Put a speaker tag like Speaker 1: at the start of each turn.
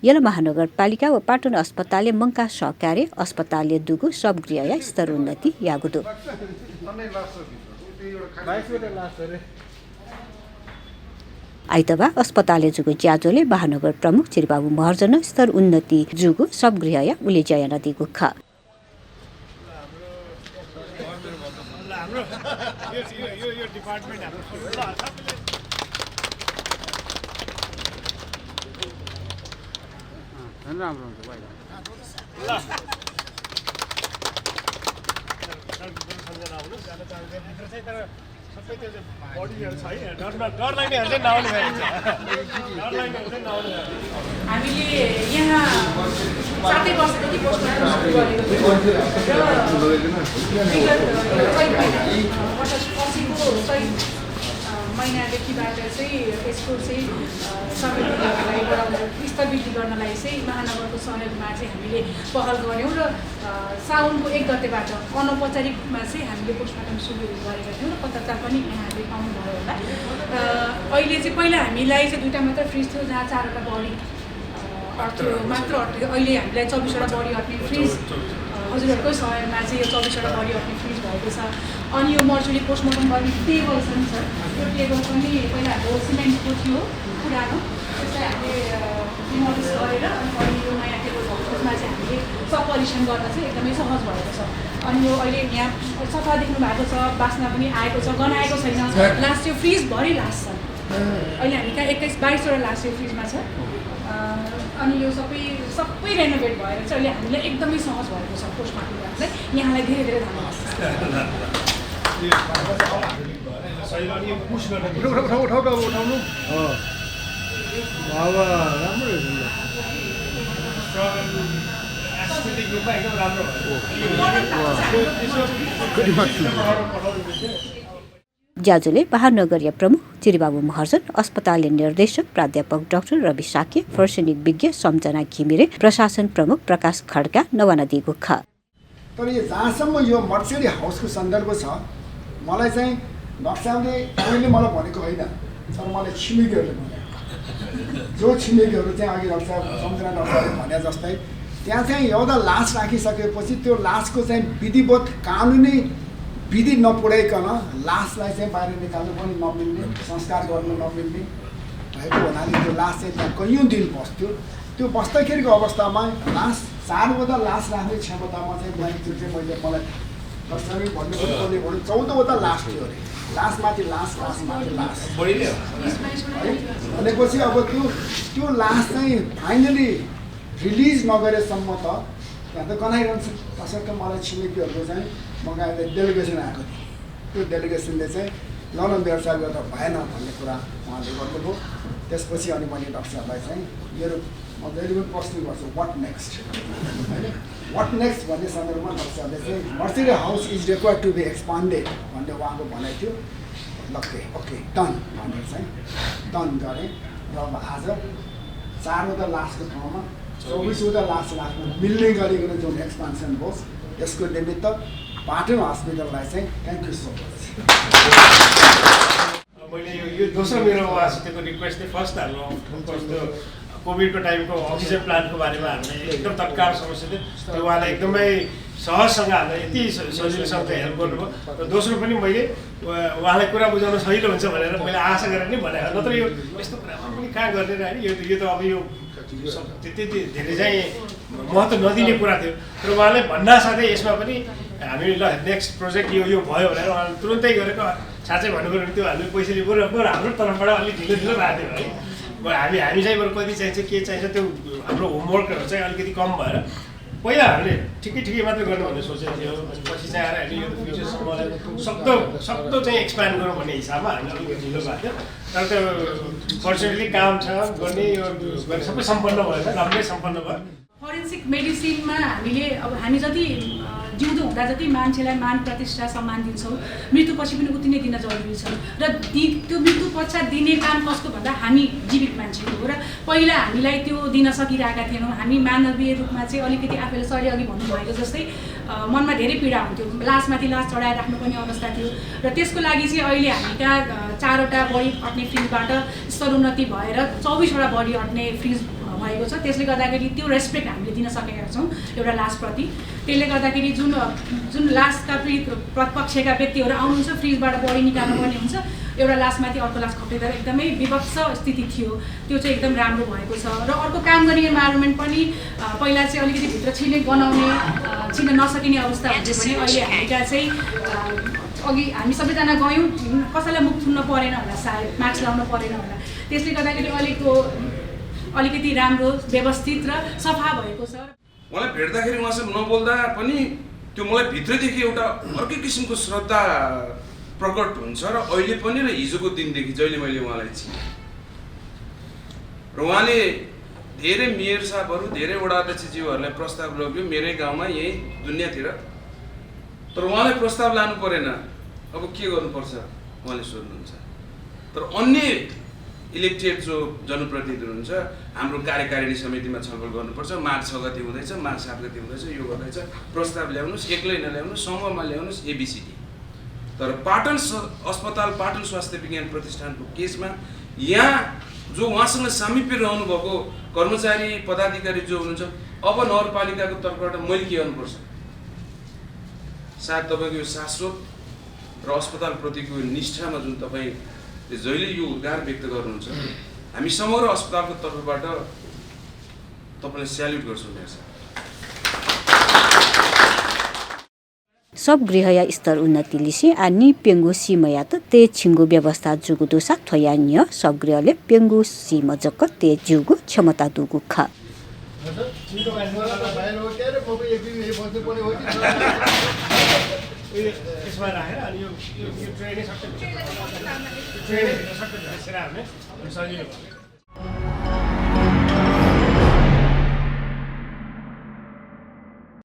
Speaker 1: यला महानगरपालिका व पाटन अस्पतालले मंका सहकार्य अस्पतालले दुगु सबगृह या स्तर उन्नति यागुदु आइतबार अस्पतालले जुगु ज्याजोले महानगर प्रमुख चिरबाबु महर्जन स्तर उन्नति जुगु सबगृह या उले जय नदी गुखा
Speaker 2: हामीले यहाँ 7 वर्षदेखि पोस्टमार्टम सुरु गरेको थियौँ महिनादेखिबाट चाहिँ यसको चाहिँ समितिहरूलाई बढाउन स्तरवृद्धि गर्नलाई चाहिँ महानगरको सहयोगमा चाहिँ हामीले पहल गऱ्यौँ र साउनको 1 गतेबाट अनौपचारिकमा चाहिँ हामीले पोस्टमार्टम सुरु गरेका थियौँ र पत्रकार पनि यहाँहरूले पाउनुभयो होला। अहिले चाहिँ पहिला हामीलाई चाहिँ 2टा मात्र फ्रिज थियो जहाँ 4वटा बढी अट्थ्यो मात्र अट्थ्यो। अहिले हामीलाई 24वटा बढी अट्ने फ्रिज हजुरहरूको सहयोगमा चाहिँ यो 24वटा बढी अट्ने फ्रिज भएको छ। अनि यो मर्चुरी पोस्टमार्टम गर्ने टेबल पनि छ। त्यो टेबल पनि पहिला हाम्रो सिमेन्टको थियो पुरानो, त्यसलाई हामीले डिमोलिस गरेर अनि यो नयाँ टेबल भएकोमा चाहिँ हामीले सब परीक्षण गर्न चाहिँ एकदमै सहज भएको छ। अनि यो अहिले यहाँ सफा देख्नु भएको छ, बास्ना पनि आएको छ, गनाएको छैन। लास्ट यो फ्रिजभरि लास्ट छ। अहिले हामी कहाँ 21-22वटा लास्ट यो फ्रिजमा छ। अनि यो सबै रेनोभेट भएर चाहिँ अहिले हामीलाई एकदमै सहज भएको छ पोस्टमार्टम गर्नलाई। यहाँलाई धेरै धेरै धन्यवाद।
Speaker 1: ज्याजुले महानगरीय प्रमुख चिरबाबु महर्जन, अस्पतालले निर्देशक प्राध्यापक डाक्टर रवि साके, फर्सनिक विज्ञ सम्झना घिमिरे, प्रशासन प्रमुख प्रकाश खड्का, नवानदी गुखा।
Speaker 3: तर यो जहाँसम्म यो मर्चेरी हाउसको सन्दर्भ छ, मलाई चाहिँ डाक्टर साहबले अहिले मलाई भनेको होइन, तर मलाई छिमेकीहरूले भने जो छिमेकीहरू चाहिँ अघि डाक्टर साहब सम्झना डाक्टर साहबले भने जस्तै त्यहाँ चाहिँ एउटा लास राखिसकेपछि त्यो लासको चाहिँ विधिवत कानुनी विधि नपुर्याइकन लासलाई चाहिँ बाहिर निकाल्नु पनि नमिल्ने, संस्कार गर्नु नमिल्ने भएको हुनाले त्यो लास चाहिँ त्यहाँ कैयौँ दिन बस्थ्यो। त्यो बस्दाखेरिको अवस्थामा लास 4वटा लास राख्ने क्षमतामा चाहिँ एकचोटि मैले मलाई दर्शकले भन्नुपर्ने भने 14वटा लास थियो अरे। लासमाथि लास, लासमाथि लास भनेपछि अब त्यो लास चाहिँ फाइनली रिलिज नगरेसम्म त त्यहाँ त गनाइरहन्छ। तसर्थ मलाई छिमेकीहरूको चाहिँ मगाएर डेलिगेसन आएको थियो। त्यो डेलिगेसनले चाहिँ ललन साहब गर्दा भएन भन्ने कुरा उहाँले गर्नुभयो। त्यसपछि अनि मैले डाक्टर साहबलाई चाहिँ मेरो म जहिले पनि प्रश्न गर्छु वाट नेक्स्ट होइन, वाट नेक्स्ट भन्ने सन्दर्भमा डाक्टर साहबले चाहिँ mortuary house is required to be expanded भन्ने उहाँको भनाइ थियो। लक्के ओके डन भनेर चाहिँ डन गरेँ र अब आज 4वटा लासको ठाउँमा 24वटा लास राख्न मिल्ने गरिकन जुन एक्सपान्सन होस् यसको निमित्त पाटन हस्पिटललाई चाहिँ थ्याङ्क यू सो मच।
Speaker 4: मैले यो दोस्रो मेरो उहाँसितको रिक्वेस्ट चाहिँ फर्स्ट हाम्रो कोभिडको टाइमको अक्सिजन प्लान्टको बारेमा हामीले एकदम तत्काल समस्या थियो। त्यो उहाँलाई एकदमै सहजसँग हामीलाई यति सजिलोसँग हेल्प गर्नुभयो। र दोस्रो पनि मैले उहाँलाई कुरा बुझाउन सजिलो हुन्छ भनेर मैले आशा गरेर नै भनेको, नत्र यो यस्तो कुरामा पनि कहाँ गर्ने र होइन, यो त अब यो त्यति धेरै चाहिँ महत्त्व नदिने कुरा थियो। र उहाँले भन्नासाथै यसमा पनि हामी ल नेक्स्ट प्रोजेक्ट यो भयो भनेर उहाँले तुरुन्तै गरेको साँच्चै भन्नुभयो भने त्यो हामीले पैसाले बरु हाम्रो तर्फबाट अलिक ढिलो ढिलो भएको थियो है। हामी चाहिँ बरु कति चाहिन्छ के चाहिन्छ त्यो हाम्रो होमवर्कहरू चाहिँ अलिकति कम भएर पहिला हामीले ठिकै मात्रै गर्नु भन्ने सोचेको थियो। पछि चाहिँ आएर हामीले यो फ्युचरसम्म सक्दो चाहिँ एक्सप्यान्ड गरौँ भन्ने हिसाबमा हामीले अलिकति ढिलो भएको थियो। तर त्यो फर्चुनेटली काम छ गर्ने, यो सबै सम्पन्न भयो, राम्रै सम्पन्न भयो।
Speaker 2: फरेन्सिक मेडिसिनमा हामीले अब हामी जति जिउँदो हुँदा जति मान्छेलाई मान प्रतिष्ठा सम्मान दिन्छौँ, मृत्युपछि पनि उति नै दिन जरुरी छ। र त्यो मृत्यु पश्चात दिने काम कसको भन्दा हामी जीवित मान्छेको हो। र पहिला हामीलाई त्यो दिन सकिरहेका थिएनौँ। हामी मानवीय रूपमा चाहिँ अलिकति आफूले सरले अघि भन्नुभएको जस्तै मनमा धेरै पीडा हुन्थ्यो। लासमाथि लास चढाएर राख्नुपर्ने अवस्था थियो। र त्यसको लागि चाहिँ अहिले हामी कहाँ 4वटा बढी अट्ने फ्रिजबाट स्तरोन्नति भएर 24वटा बढी अट्ने फ्रिज भएको छ। त्यसले गर्दाखेरि त्यो रेस्पेक्ट हामीले दिन सकेका छौँ एउटा लासप्रति। त्यसले गर्दाखेरि जुन लासका पक्षका व्यक्तिहरू आउनुहुन्छ फ्रिजबाट बडी निकाल्नुपर्ने हुन्छ, एउटा लासमाथि अर्को लास खप्टिँदा एकदमै विवत्स स्थिति थियो, त्यो चाहिँ एकदम राम्रो भएको छ। र अर्को काम गर्ने इन्भाइरोमेन्ट पनि पहिला चाहिँ अलिकति भित्र छिन्न नसकिने अवस्था हुन्थ्यो भने अहिले हामीका चाहिँ अघि हामी सबैजना गयौँ, कसैलाई मुख थुन्न परेन होला, सायद मास्क लाउनु परेन होला। त्यसले गर्दाखेरि अलिकति राम्रो व्यवस्थित र सफा भएको छ।
Speaker 5: मलाई भेट्दाखेरि उहाँसँग नबोल्दा पनि त्यो मलाई भित्रदेखि एउटा अर्कै किसिमको श्रद्धा प्रकट हुन्छ र अहिले पनि र हिजोको दिनदेखि जहिले मैले उहाँलाई चिने र उहाँले धेरै मेयर साहबहरू धेरै वडा अध्यक्षज्यूहरूलाई प्रस्ताव लग्यो मेरै गाउँमा यही दुनियाँतिर, तर उहाँलाई प्रस्ताव लानु परेन। अब के गर्नुपर्छ उहाँले सोध्नुहुन्छ। तर अन्य इलेक्टेड जो जनप्रतिनिधि हुनुहुन्छ हाम्रो कार्यकारिणी समितिमा छलफल गर्नुपर्छ। मार्च 6 गते हुँदैछ, मार्च 7 गते हुँदैछ, यो गर्दैछ, प्रस्ताव ल्याउनुहोस्, एक्लै नल्याउनुहोस्, समूहमा ल्याउनुहोस्, एबिसिडी। तर पाटन अस्पताल पाटन स्वास्थ्य विज्ञान प्रतिष्ठानको केसमा यहाँ जो उहाँसँग सामिप्य रहनु भएको कर्मचारी पदाधिकारी जो हुनुहुन्छ, अब नगरपालिकाको तर्फबाट मैले के गर्नुपर्छ? सायद तपाईँको यो शाश्वत र अस्पतालप्रतिको निष्ठामा जुन तपाईँले जहिले यो उद्गार व्यक्त गर्नुहुन्छ, हामी समग्र अस्पतालको तर्फबाट तपाईँलाई स्याल्युट गर्छौँ।
Speaker 1: सब गृहया स्तर उन्नति लिसी अनि पेंगु सीमयात ते छिंगु व्यवस्था जुगु दोसा थयान्य सब गृहले पेंगु सीम जक ते जुगु क्षमता दुगु ख
Speaker 4: यसमा राखेर अनि यो ट्रेनै सबै सजिलो